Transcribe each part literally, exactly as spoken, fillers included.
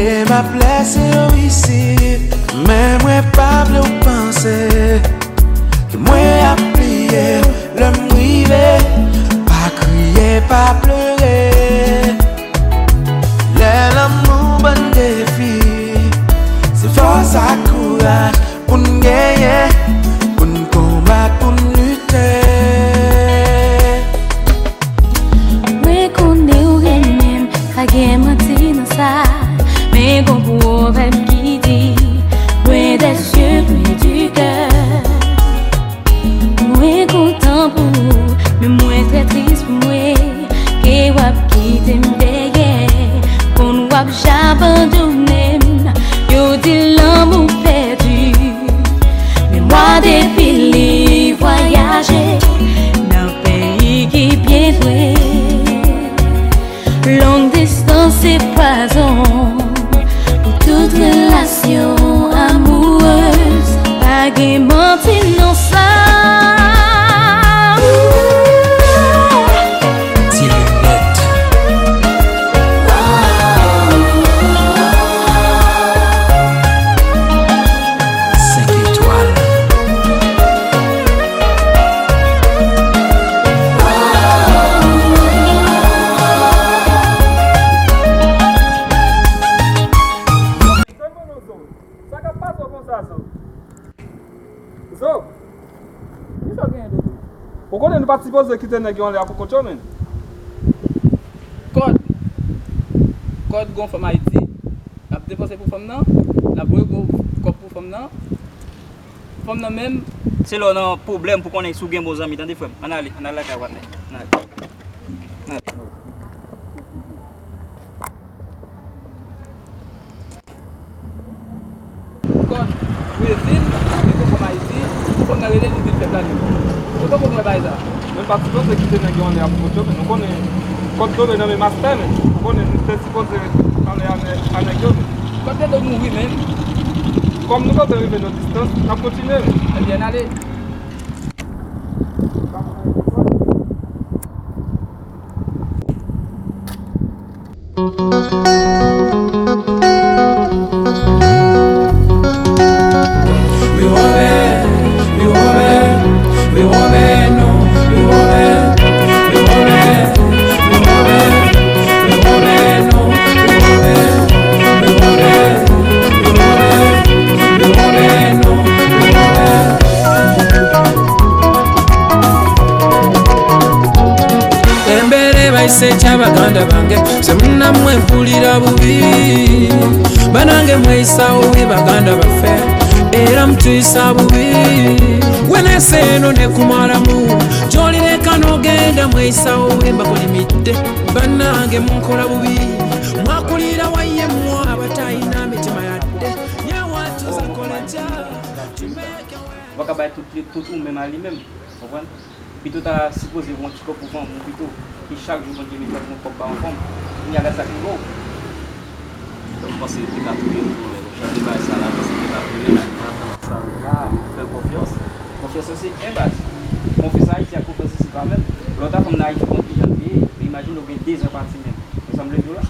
E m ap lèse w isit, men mwen pa vle w panse ke mwen ap bliye w lè m rive. Pa kriye, pa plere. Lè lanmou ban n defi, se fòs ak kouraj pou n genyen, pou n konbat, pou n lite. Mwen konnen w renmen m, pa gen manti nan sa. Men gon pwovèb ki di, loin des yeux, près du cœur. Mwen kontan pou ou, men mwen trè tris pou mwen. Ke w ap kite m dèyè, konn w ap j abandone m. Yo di lanmou pèdi, men mwa depi li vwayaje nan peyi ki byen dwe. Long distance se pwazon pou tout relasyon amourez. Pa gen manti nan sa. Ti linèt. Senk etwal. Sa k ap pase w konsa, Zo? Zo, kisa w genyen, dodo? Ou konnen nou pa t sipoze kite nèg yo anlè a pou kont yo, menn. Kòd. Kòd gon fanm Ayiti. N ap depanse pou fanm nan. N ap voye gwo kòb pou fanm nan. Fanm nan menm, se lè w nan pwoblèm pou konnen si w gen bon zanmi, tande, frè m. Ann ale, ann ale lakay ou, patnè. Ann ale. Ann ale. Kòd Brezil, li poko Ayiti, fanm nan rele li vin fè blayi. Ou poko konn wè bagay sa? Men pa sipoze kite nèg yo anlè a pou kont yo, men nou konnen kòd Dodo nan men mastè, men nou konnen nou te sipoze anlè a nè-, a nèg yo, men. Kòd Dodo mouri, men. Kòm nou pa t rive nan distans, n ap kontinye, men. Ebyen, n ale. Embere bayiseja baganda bange, se muna mwe mpulira bubi. Banange mweyisa owi baganda bafe, era mtuyisa bubi. Wenese eno ne kumalamu, jolire kano genda mweyisa owi mbakolimidde. Banange munkola bubi, mwakulira wayemwa abatayina mitima yadde. Yewatuza koleja. Ou pa ka bay tout li, tout ou menm a li menm, konprann? Pito ta sipoze yon ti kòb pou fanmi w pito, ki chak jou Bondye mete yon kòb ba yon fanm. Kounye a gad sa k rive w. Donk, m panse li te ka touye m tou, men chanje bagay sa la, m panse li te ka touye m, men m pa konn sa la, m fè l konfyans. Konfyans lan se en baz. Konfyans Ayiti ak konfyans isit pa menm. Lè w ta fanm nan Ayiti, konn kijan l te ye, men imajine w gen dezan pati menm. Men sa m vle di w la,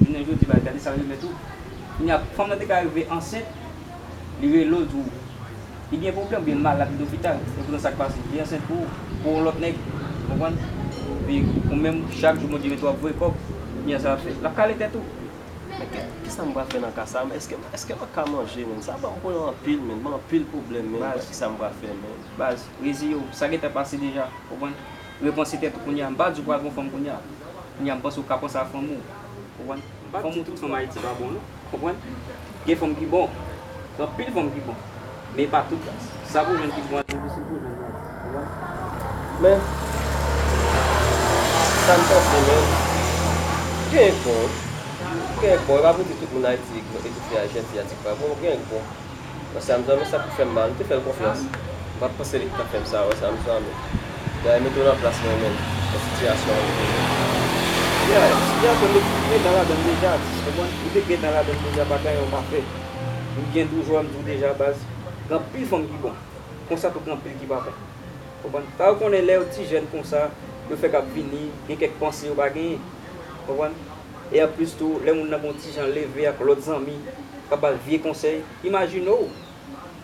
jounen jodi, bagay, gade sa l remèt ou. Kounye a, fanm nan te ka rive ansent, li rele w, di w, li gen pwoblèm, oubyen l malad, li lopital. Epoutan sa k pase, li ansent pou, pou yon lòt nèg, ou konprann? Epi ou menm, chak jou Bondye mete w ap voye kòb, kounye a sa l ap fè, l ap kale tèt ou. Men ki, kisa m pral fè nan ka sa a? Men èske, èske m ap ka manje, menm? Sa ban m pwoblèm anpil, menm. Ban m anpil pwoblèm, menm. Baz. Kisa m pral fè, menm? Baz, reziye w. Sa gentan pase deja, ou konprann? Repanse tèt ou kounye a. M pa di w pral gon fanm kounye a. Kounye a, m panse w ka panse a fanmi w. Konprann? Fanm ou, tout fanm Ayiti pa bon, non. Konprann? Gen fanm ki bon. Gen anpil fanm ki bon. Men pa tout. Sa pou jwenn ki bon, difisil pou jwenn, konprann? Men, sa m panse, men, gen bon. Gen bon. E pa pou di tout moun Ayiti, e tout fi a, jèn fi a, ti pa bon. Gen bon. Wè Samzon, men sa pou fè m mal, m te fè l konfyans. M pa t panse li t ap fè m sa, wè Samzon, men. Dayè, mete w nan plas mwen menm, nan sitiyasyon an. Ya, sitiyasyon m te gentan ladan l deja, ou konprann? M te gentan ladan l deja, pa gen anyen w pa fè. M gen douz an, m di w deja, baz, gen anpil fanm ki bon. Konsa tou gen anpil ki pa bon. Konprann? Sa yo konnen lè yo ti jèn konsa, yo fèk ap vini, gen kèk panse yo pa genyen. Konprann? E anplis tou, lè moun nan gon ti jan leve ak lòt zanmi k ap ba l vye konsèy, imajine w,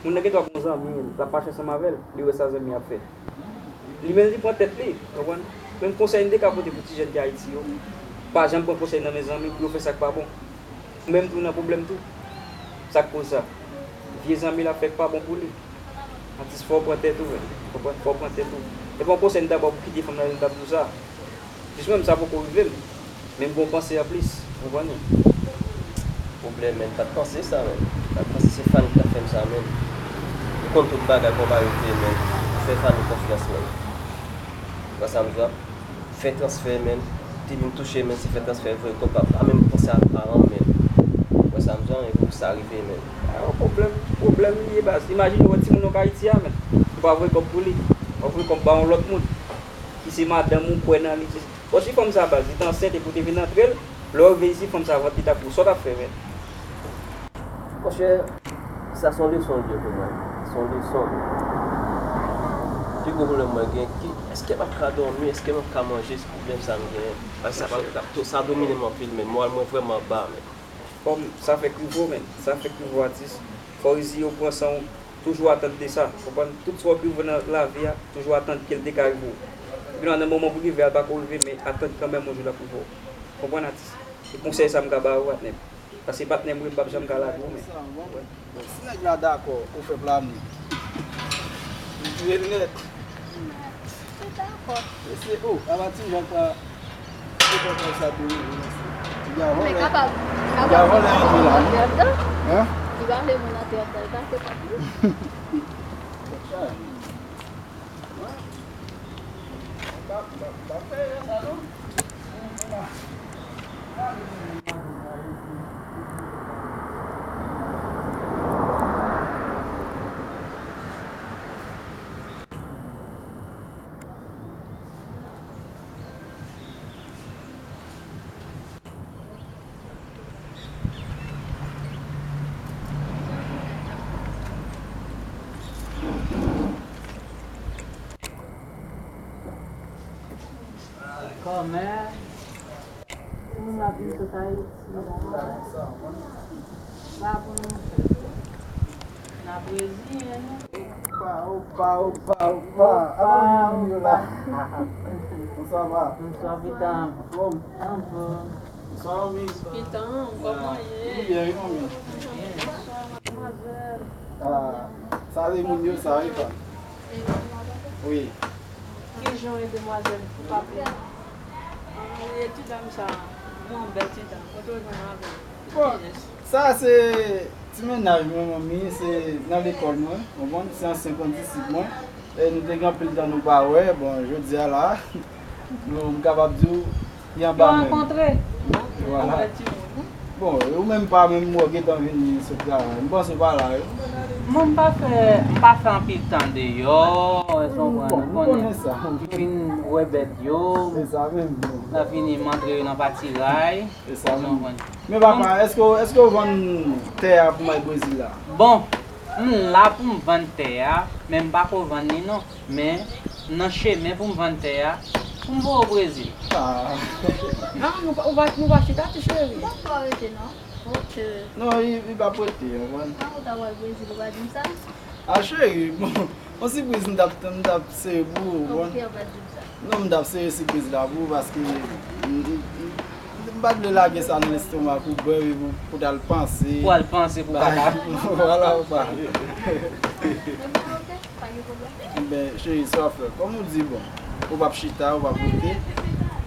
moun nan gen dwa gon zanmi, l ap mache ansanm avè l, li wè sa zanmi a ap fè. Li menm li pran tèt li, w konprann? Menm konsèy m te ka pote pou ti jèn ki Ayiti yo, pa janm pran konsèy nan men zanmi pou yo fè sa k pa bon. Ou menm tou nan pwoblèm tou. Sa k koz sa? Vye zanmi l ap fè k pa bon pou li. Atis, fò w pran tèt ou, men. Konprann? Fò w pran tèt ou. E pa yon konsèy m ta ba w pou kite fanm nan, m t ap di w sa. Jis mwen menm sa poko rive m. Men m gon panse anplis. Ou konprann? Pwoblèm, men. M pa t panse sa, men. M pa t panse se Fanny k t ap fè m sa, men. Ou konn tout bagay, kòman rive, men. Fè Fanny konfyans, men. Ou wè sa m di w? Fè transfè, men. Te vin touche, men, se fè transfè, voye kòb, pa, pa menm panse a paran w, men. Ou wè sa m di w? E pou sa rive, men. Pa yon pwoblèm, pwoblèm li ye, baz. Imajine w wè timoun nan Ayiti a, men. Ou pa voye kòb pou li. W ap voye kòb ba yon lòt moun. Ki se madanm ou, kwè nan li. Bon, si fanm sa, baz, li te ansent epi w te vin antre l, lè w rive isit, fanm sa, vant li t ap gwo. Sa w t ap fè, men? Monchè, sa se yon leson l ye pou mwen. Se yon leson. Pi gwo pwoblèm mwen gen, ki, èske m ap ka dòmi, èske m ap ka manje, se pwoblèm sa m genyen. Paske sa pa, sa, sa domine m anpil, men moral mwen vrèman ba, men. Fanm, sa fèk rive w, men. Sa fèk rive w, atis. Fò w eziye w pran san w, toujou atann de sa. Konprann? Tout sa w ap rive nan lavi a, toujou atann ke l te ka rive w. Epi nan, nan moman pou rive a, l pa ko rive, men atann kanmenm yon jou l ap rive w. Konprann, atis? Se konsèy sa m ka ba ou, patnè m. Paske patnè m, wi, m p ap janm ka lage w, men. Bon, si nèg la dakò pou fè planin, li tou ye l nèt. Li dakò. Mesye, oh, apa ti Jacques la, se pa sa tou, mesye. Li a vòlè. Men kapab, li a kapab vòlè antre la, wi. Li pa vle moun antre anndan, li pa fè pati. Kòmè, timoun ap vin sot Ayiti la. Pa pou nou fè. N ap reziyen nou. Opa, opa, opa, opa. Opa, opa. Bonswa, pa. Bonswa, Pitan. Anfòm? Anfòm. Bonswa, manmi. Pitan, kòman ye? Wi, byen, wi, manmi. Demwazèl. Ah, sa se moun yo, sa, wi, pa. Wi. Kijan w ye, demwazèl? Ou pa byen? Ah, wi, e ti dam sa, yon bèl ti dam. Kote w jwenn avè l? Bon, kiyès? Sa se ti mennaj mwen, manmi, se nan lekòl mwen, w konprann, se ansyen kondisip mwen. E nou te gen anpil tan nou pa wè, bon, jodi a la, nou, m kapab di w, li anba men m. Nou rankontre? Vwala. Yon bèl timoun, wi. Bon, ou menm pa menm, ou gentan vin sot travay. M panse w pa la, wi. Mwen, m pa fè, m pa fè anpil tan deyò, w konprann, ou konnen. Bon, m konnen sa. M vin wè bèt yo. Se sa menm, bon. N a fini, m antre yo nan patiray. Se sa menm. Ou konprann. Men papa, èske, èske w vann tè a pou m al Brezil la? Bon, m la pou m vann tè a, men m pa ko vann li non. Men, m nan chemen pou m vann tè a, pou m voye w Brezil. Ah. Ah, nou pa, ou pa, nou pa chita ti cheri? Bon, ou pa rete non. Ok. Non, li, li pa prete, w konprann? Ah, ou ta pral Brezil, ou pa di m sa? Ah, cheri, bon, yon sipriz m t ap, m t ap sere pou ou, w konprann? Ok, ou pa di m sa. Non, m t ap sere sipriz la pou ou, paske m, m, m, m pa t vle lage sa nan lestomak ou, bwè, pou, pou t al panse. Pou al panse, pou pa ta. Vwala, ou pa. Ok, ok. Pa gen pwoblèm. Enben, cheri, sa w ap fè? Kòm ou di, bon, ou p ap chita, ou p ap rete,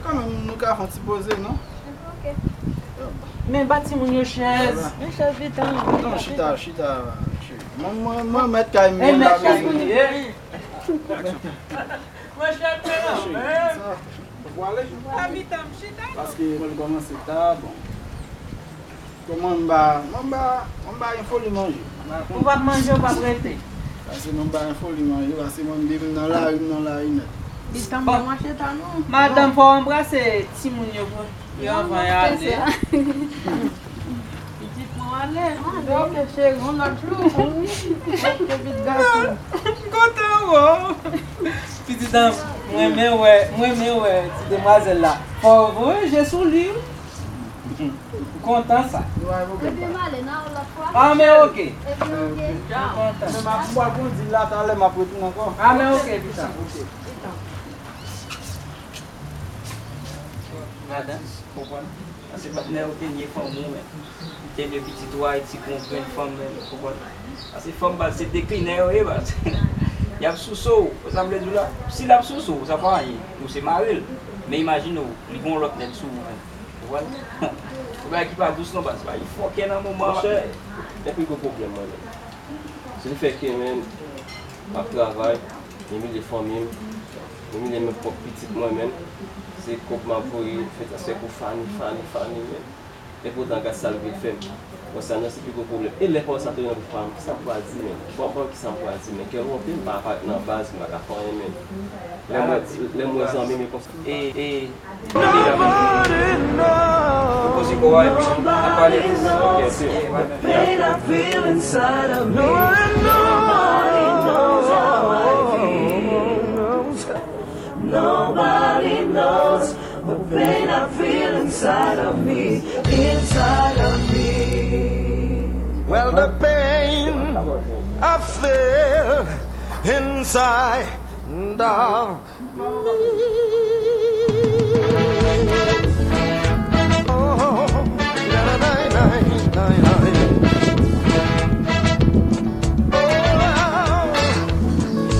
kanmenm, nou ka fè yon ti poze, non? Ok. Men ba timoun yo chèz. Vwala. Men chèz li tan. Non, chita, chita, cheri. Mwen, mwen, mwen mèt kay mwen la. Enben, chèz pou li ye. Mwen chèz mwen nan men. Cheri, sa, ou pwale? Lavi tan m chita, non? Paske mwen kòmanse ta, bon. Kòman m ba, m ba, m ba yon foli manje. Ou p ap manje, ou p ap rete. Pase m ba yon foli manje, pase mwen menm m nan lari, m nan lari nèt. Li tann mwen mache ta non. Madanm, fò w anbrase timoun yo pou yo anvan y ale. Pitit mwen ale. Ok, cheri, yon lòt jou. Ok, pitit gason. M kontan, wo. Pitit an, mwen renmen wè, mwen renmen wè ti demwazèl la. Fò w voye je sou li, wi. Hmm. M kontan sa. Nou pa gen pwoblèm. Ebyen, m ale, n a wè lòt fwa. Ah, men oke. Ebyen, oke. M kontan. Men m ap, m pral kondi la, talè m ap retounen ankò. Ah, men oke, pita. Oke. Madan, konprann? Paske patnè ou te nye fanm ou, men. Ou te nye pitit ou a, e ti gon grenn fanm, men, konprann? Paske fanm, baz, se deklinè yo ye, baz. Y ap souse w, sa m vle di w la. Si l ap souse w, sa pa anyen. Ou se mari l. Men imajine w, li gon lòt nèg sou ou, men. Konprann? Ou bagay ki pa dous non, baz. Bagay fòkè nan moman. Monchè, gen pi gwo pwoblèm, mwen menm. Se le fè ke, men, m ap travay, m imilye fanmi m, m imilye menm pwòp pitit mwen menm. Se kòb m ap voye, fè transfè pou Fani, Fani, Fani, men. Epoutan, gad sa l vin fè m. Bon, sa nan se pi gwo pwoblèm. E lè pawòl sa tonbe nan bouch pa m, kisa m pral di, men? Bon, bon, kisa m pral di, men? Kè wonte, m pa aparèt nan baz, m pa ka fè anyen, men. Lè m wè, lè m wè zanmi m e konsa. E, e, Poze kò a epi n ap pale. Pain I feel inside of me. Nobody knows how I feel. Nobody knows the pain I feel inside of me, inside of me. Well, the pain I feel inside of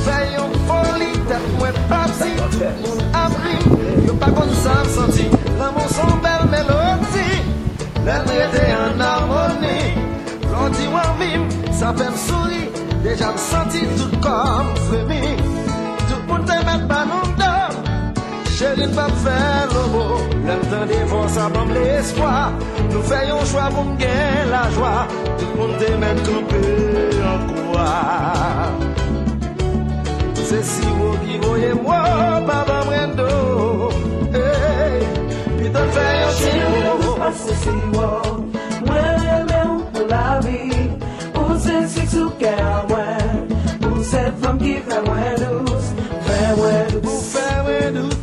Fè yon foli tèt mwen pati, tout moun ap ri m, yo pa konn sa m santi. Lanmou s on bèl melodi, lè l rete ann amoni. Lè w di w anvi m, sa fè m souri. Deja m santi tout kò m fremi. Tout moun te mèt ba nou do. Cheri n p ap fè lobo. Lè m tande vwa w sa ban m lespwa. Nou fè yon chwa pou n gen lajwa. Tout moun te mèt kanpe an kwa. Se siwo ki voye m wo, pa ban m rendo. Ey, pito n fè yon ti mo. Cheri, nou pase siwo. Mwen renmen w pou lavi. Ou se sik sou kè mwen. Ou se fanm ki fè mwen dous. Fè mwen dous. Ou fè mwen dous.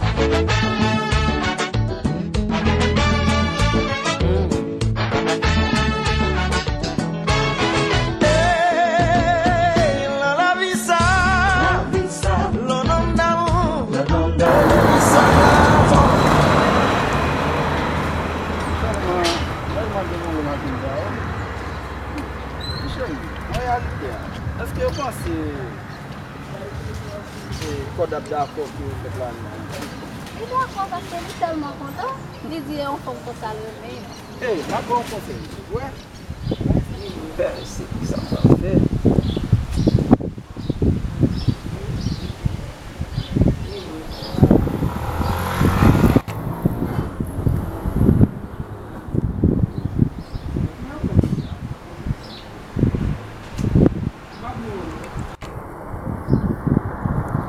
Ey, nan lavi sa. Lavi sa. Lè w nonm damou. Lè w nonm damou. Lavi sa. Tèlman, tèlman gen move maten sa yo. Monchè, an reyalite a, èske w panse, e, Kòd ap dakò ke w fèt la menm? Li dakò paske li tèlman kontan. Li di e yon fanm konsa l renmen. Ey, m ap ba w konsèy, w wè? Pèse, kisa m pral fè?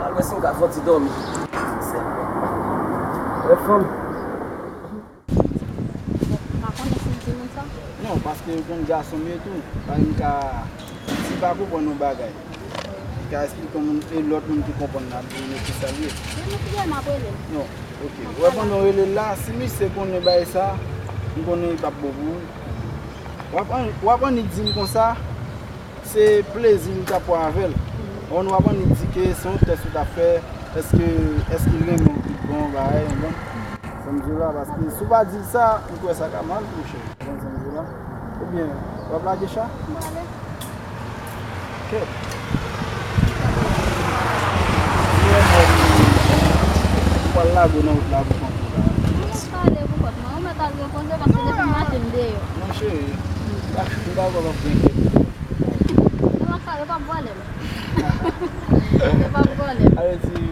Al wè si m ka fè yon ti dòmi. Wè fanm. M pa konnen si m di moun sa. Non, paske ou konn gason m ye tou. Pa m ka, si m pa konprann yon bagay, m ka esplike yon moun, e lòt moun ki konprann nan ap di m ki sa l ye. Se misye m ap rele. Non, oke. Wè pandan w rele l la, si misye konnen bagay sa, m konnen li p ap bon pou ou. W ap ann-, w ap annik di m konsa, se plezi li ta pran avè l. Bon, nou ap annik di ke se yon tès ou ta fè, èske, èske l renmen w tout bon, bagay, bon. Sa m di w la, paske si w pa di l sa, m kwè sa ka mal pou w, cheri. Ou konn sa m di w la? Ebyen, w ap lage cha? M prale. Kèt. Ou pral lage w nan wout la pou kont ou la. Mwen mèt pale pou kont mwen, ou mèt al repoze paske depi maten m deyò. Non, cheri, m pa, m pa kwè w ap gen kèt. Yo pa, yo p ap vòlè m. Yo p ap vòlè m. Ale di,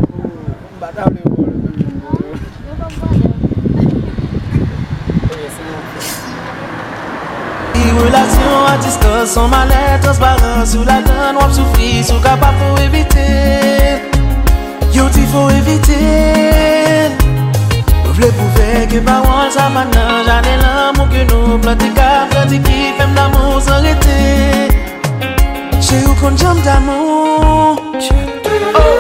ou, ou m pa ta vle vòlè menm jan m vòlè w. Yo p ap vòlè m. Oke, se yon fè. Relasyon a distans, se yon malè transparan, si w ladann w ap soufri, si w kapab fò w evite. Yo di fò w evite. Nou vle pwouve ke pawòl sa pa nan jaden lanmou ke nou plante k ap grandi ki fè m damou san rete. Cheri, ou konn jan m damou. Oh.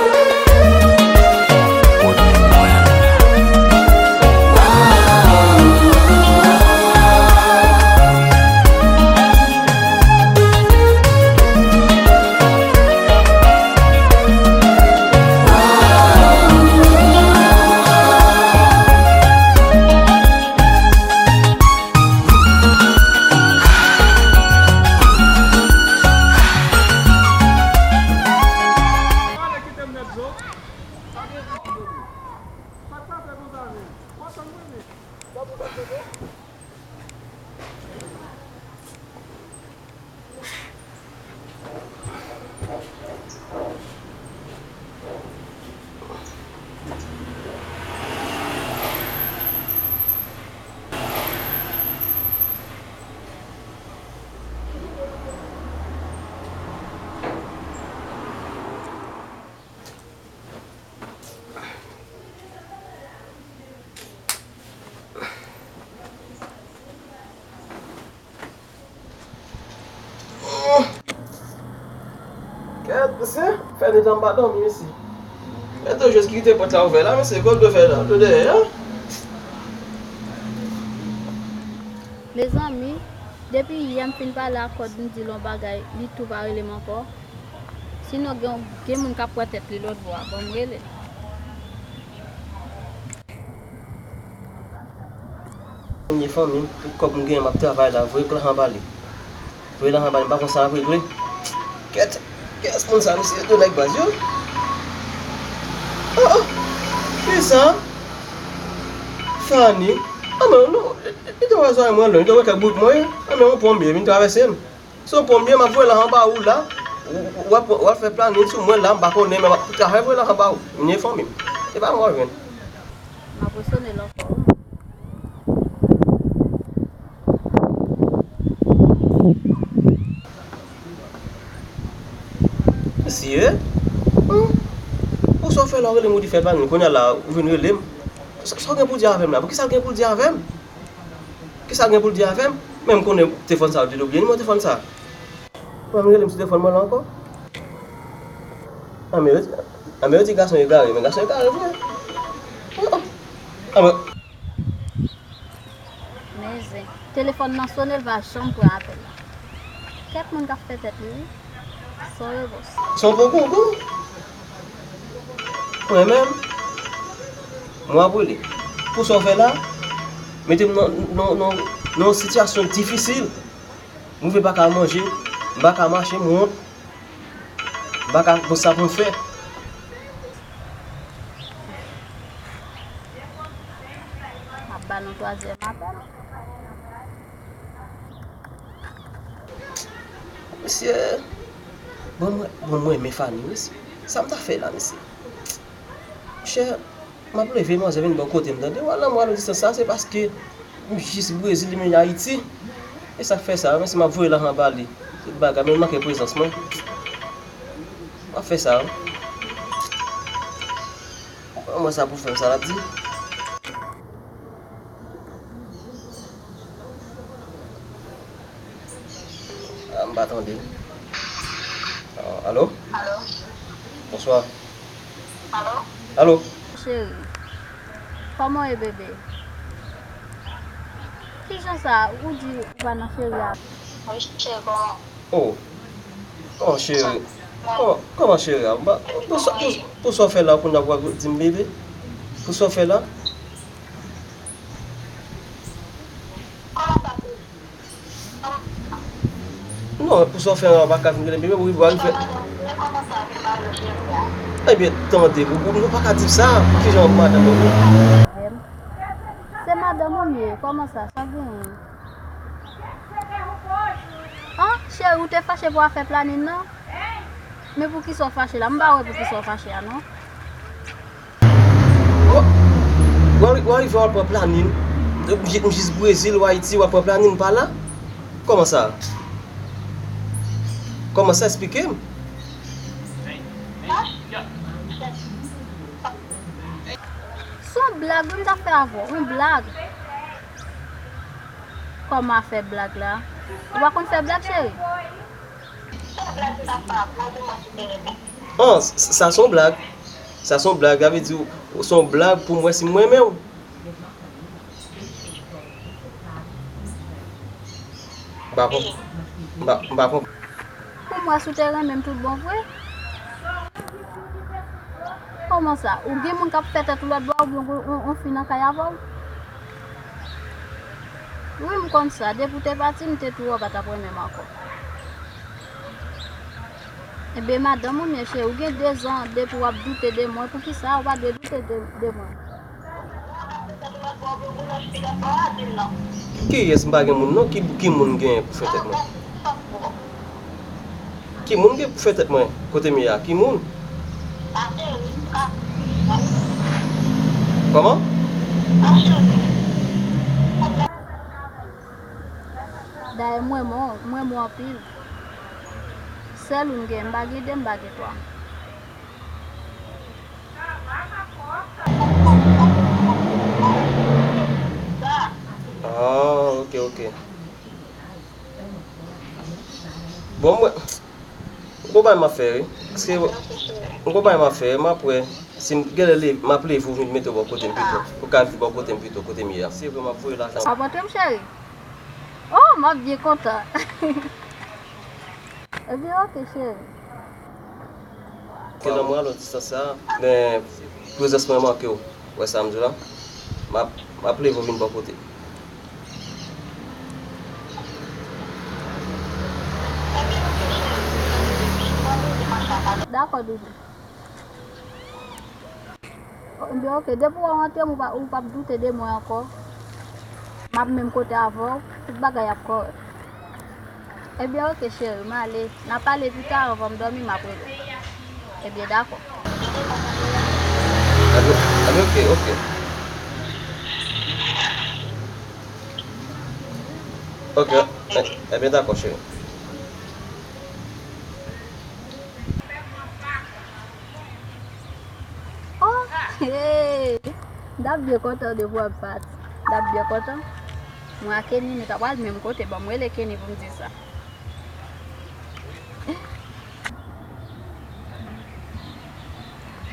Mesye, fè de tan m pa dòmi, mesye. E tou jis kite pòt la ouvè la, mesye, kòm dwe fè la, tou dèyè, an? Mezanmi, depi yè m fin pale ak Kòd, m di l yon bagay, li tou pa rele m ankò. Sinon, gen, gen moun k ap pran tèt li lòt bò a, ban m rele l. Premye fanmi m, tout kòb m genyen, m ap travay la, voye lajan ba li. Voye lajan ba li, m pa konn sa l ap regle. Kèt, kiyès moun sa, mesye? Yo tou nèg baz yo. Oh, oh. Kisa? Fanny. Ah, men non, li, li, li te wè zòrèy mwen long, li te wè kèk bout mwen. Ah, men yon ponm byen vin travèse m. Se yon ponm byen, m ap voye lajan ba ou la. Ou, ou, w ap, w ap fè planin sou mwen la, m pa konnen, men m ap travay voye lajan ba ou. Mwen fanmi m. Se pa mwen w ap jwenn. M ap resone l ankò, wi. Mesye, hmm? Pou sa w fè la, w rele m, ou di fè pa nou. Kounye a la, ou vin rele m. Sa, sa w gen pou di avè m la? Pou ki sa l gen pou l di avè m? Ki sa l gen pou l di avè m? Men m konnen telefòn sa, ou te oubli nimewo telefòn sa. Mwen, m rele m sou telefòn mwen la ankò. Anmè, yo di, anmè, yo di gason egare, men gason egare vre. Oh, oh. Anmè. Men zen. Telefòn nan sone, l pa janm pran apèl la. Kèk moun k ap fè tèt li, wi. San repons. Se yon gwo konkou. Mwen menm, mwen ap rele. Pou sa w fè la, mete m nan, nan, nan, nan yon sitiyasyon difisil. M rive pa ka manje, m pa ka mache, m wont. M pa ka konn sa pou m fè. M ap ba nou twazyèm apèl. Mesye, bon, mwen, bon, mwen renmen Fanny, mesye. Sa m ta fè la, mesye? Monchè, m ap leve, manzè vin bò kote m, tande. W al nan mwa nan distans sa, se paske m jis Brezil, li menm Ayiti. E sa k fè sa, men si m ap voye lajan ba li, tout bagay, men li manke prezans mwen. M ap fè sa, wi. Mwen sa pou fè m, sa l ap di. Ah, m pa tande. Ah, alo? Alo? Bonswa. Alo? Alo? Cheri, kòman w ye, bebe? Kijan sa, ou di ou pa nan cheri a? Wi, cheri, kòman? Oh. Oh, cheri. Kòman, kòman, cheri a? Ba, pou sa, pou, pou sa w fè la, kounye a w pral di m bebe? Pou sa w fè la? Non, pou sa w fè an, w pa ka vin rele m bebe, ou rive, w rive. Ebyen, tande, ou, ou, ou pa ka di m sa, pou kijan w madanm ou? Se madanm ou m ye, kòman sa, sa genyen? An, cheri, ou te fache pou afè planin nan? Men poukisa w fache la? M pa wè poukisa w fache a, non. Ou, ou, ou rive w al pran planin. M jis Brezil, ou Ayiti, w al pran planin, m pa la. Kòman sa? Kòman sa? Eksplike m. Se yon blag, wi, m t ap fè avè w. Yon blag. Kòman fè blag la? Ou pa konn fè blag, cheri? An, s-, sa se yon blag. Sa se yon blag. Sa vle di, se yon blag pou m wè si m renmen w. M pa konp-, m pa, m pa konp-. Pou m wè si w te renmen m tout bon vre. Kòman sa? Ou gen moun k ap fè tèt ou lòt bò, oubyen yon, yon, yon fi nan kay avè w? Wi, m konn sa. Depi w te pati, m te tou wè w pa t ap renmen m ankò. Ebyen, madanm ou m ye, cheri, ou gen dezan depi w ap doute de mwen. Poukisa ou pa dwe doute de, de mwen? Kiyès? M pa gen moun non. Ki, ki moun m gen pou fè tèt mwen? Ki moun m gen pou fè tèt mwen? Kote m ye a? Ki moun? Kòman? Dayè, m renmen w, m renmen w anpil. Sèl ou m gen, m pa gen de, m pa gen twa. Ah, ok, ok. Bon, mwen, bon, bagay m ap fè, wi. Paske m konprann m ap fè, m ap wè. Si m genlè leve, m ap leve ou vin mete w bò kote m pito. Ou ka viv bò kote m pito, kote m ye a. Se vre m ap voye lajan. W ap rantre m, cheri? Oh, m ap byen kontan. Ebyen, oke, cheri. Ke lanmou a long distans sa, men prezans mwen manke w. Wè sa m di w la? M ap, m ap leve w vin bò kote. Dakò, doudou. Ebyen, oke, depi w rantre m, ou pa, ou p ap doute de mwen ankò. M ap menm kote avè w, tout bagay ap kòrèk. Ebyen, oke, cheri, m ale. N a pale pita, anvan m dòmi, m ap rele w. Ebyen, dakò. Ebyen, ebyen, oke, oke. Oke, e- ebyen, dakò, cheri. Oh, hey! M t ap byen kontan de vwa m pati. M t ap byen kontan. Mwen ak Kenny, nou ta pral menm kote. Ban m rele Kenny pou m di sa.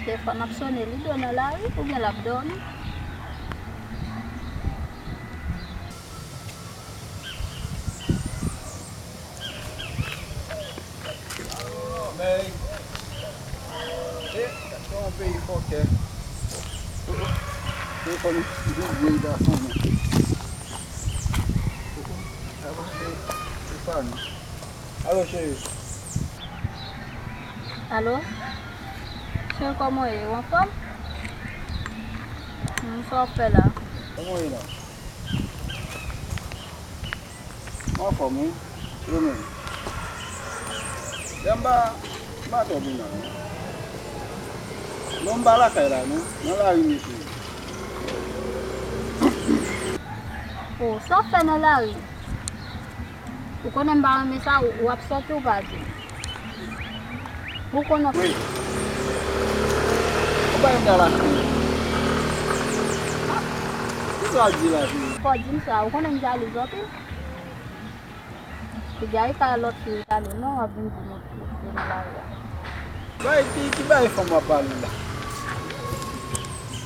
Telefòn ap sonnen, li dwe nan lari oubyen l ap dòmi. Mèy. E, sa yon peyi fòkè. Telefòn vibwe, gason mwen. Alo, cheri. Alo? Cheri, kòman w ye? Ou anfòm? Hmm, sa w ap fè la? Kòman w ye la? Mwen anfòm, wi. Ou menm? Lè m pa, m pa twò vin la, non. Non, m pa lakay la, non. Nan lari m ye. O, sa w fè nan lari? Ou konnen m pa renmen sa, ou, ou ap sòti, ou pa di m. Ou konnen. Wi. Ou pa renmen lakay. Kisa w di la, cheri? Fò w di m sa, ou konnen m jalouz anpil. Piga e pa lòt fi ou t ale non, w ap vin di m ou, ou, ou nan lari a. Bay, ki, ki bay fanm w ap pale la?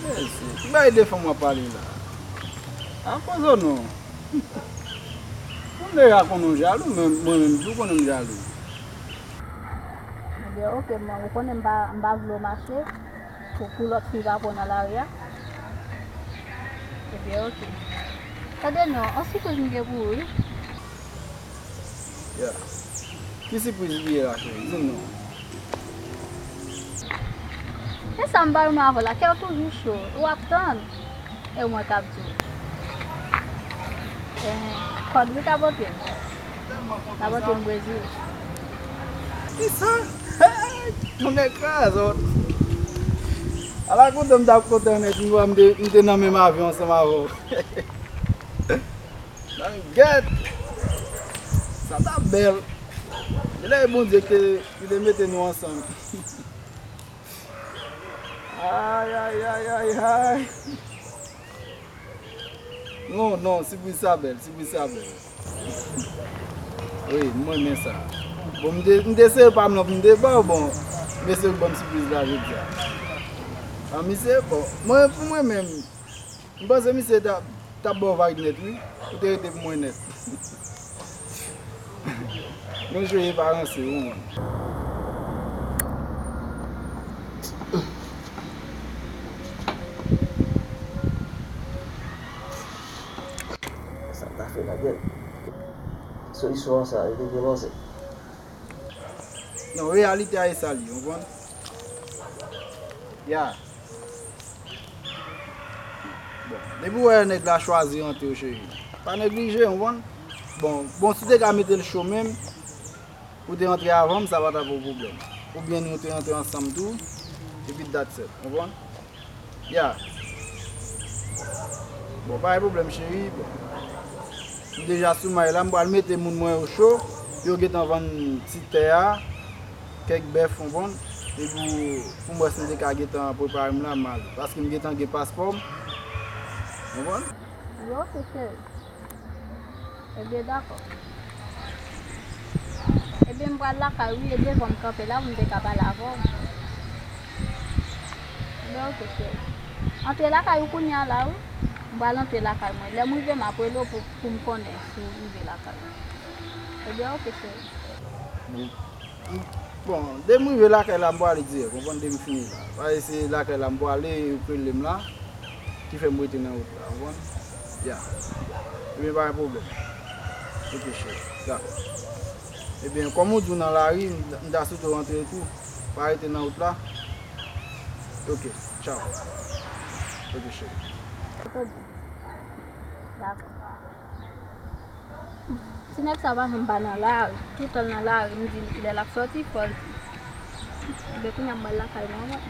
Mesye, ki bay de fanm w ap pale la? Akoz ou non? Ou deja konnen w jalou, men mwen menm tou konnen m jalou. Ebyen, oke, mwen, ou konnen m pa, m pa vle w mache pou, pou lòt fi pa pran nan lari a. Ebyen, oke. Tande non, on sipriz m gen pou ou, wi. Yeah. Ki sipriz li ye la, cheri? Di m non. E sa m ba ou nan avè la, kè w toujou cho, w ap tann. E mwen k ap di w. Ehe, kòd wi ka pote m. Ka pote m Brezil. Kisa? Hey! Tonnè krazòt. Ala kontan m t ap kontan nèt, m, m te, m te nan menm avyon ansanm avè w. Nan gèt! Sa t ap bèl. Genlè e Bondye ki te, ki te mete nou ansanm. Ay, ay, ay, ay, ay. Non, non, sipriz sa bèl, sipriz sa bèl. Wi, m renmen sa. Bon, m te, m te sere pa m nan pou m te ba w, bon, mesye ban m sipriz la jodi a. An, misye, bon, mwen, pou mwen menm, m panse misye t ap, t ap ba w vag nèt, wi. Ou te rete pou mwen nèt. Yon jwe e pa ranse, ou konprann. Sa ta fè la, gèt. Solisyon an sa, e te gen manzè. Non, reyalite a e sa l ye, ou konprann? Ya. Bon, depi w wè nèg la chwazi rantre w, cheri, pa neglije, ou konprann? Bon, bon, si w te ka mete l cho menm, ou te rantre avan m, sa pa t ap yon pwoblèm. Oubyen nou te rantre ansanm tou, epi that's it, ou konprann? Ya. Bon, pa gen pwoblèm, cheri. Bon. M deja sou may la, m pral mete moun mwen yo cho pou yo gentan vann ti tè a, kèk bèf, ou konprann? Epi pou, pou m wè si m te ka gentan prepare m la, m ale. Paske m gentan gen paspò m. Ou konprann? Yo, se cheri. Ebyen, dakò. Ebyen, m Pral lakay, wi, e devan m kanpe la pou m te ka pale avè w. Ebyen, oke, cheri. Antre lakay ou kounye a la, wi. M pral antre lakay mwen. Lè m rive, m ap rele w pou, pou m konnen si w rive lakay ou. Ebyen, oke, cheri. Bon, bon, de m rive lakay la, m pral ale dirèk, konprann, de m fini la. Paske se lakay la m pral ale, yo rele m la, ki fè m rete nan wout la, konprann? Ya. Ebyen, pa gen pwoblèm. Oke, cheri. Dakò. Ebyen, kòm ou di w nan lari, m, m ta swete w antre tou. Pa rete nan wout la. Oke, tchaw. Oke, cheri. Dakò. Ti nèg sa pa janm pa nan lari. Toutan l nan lari, m di lè l ap sòti, fò l di. Ebyen, kounye a m pral lakay mwen, mwen.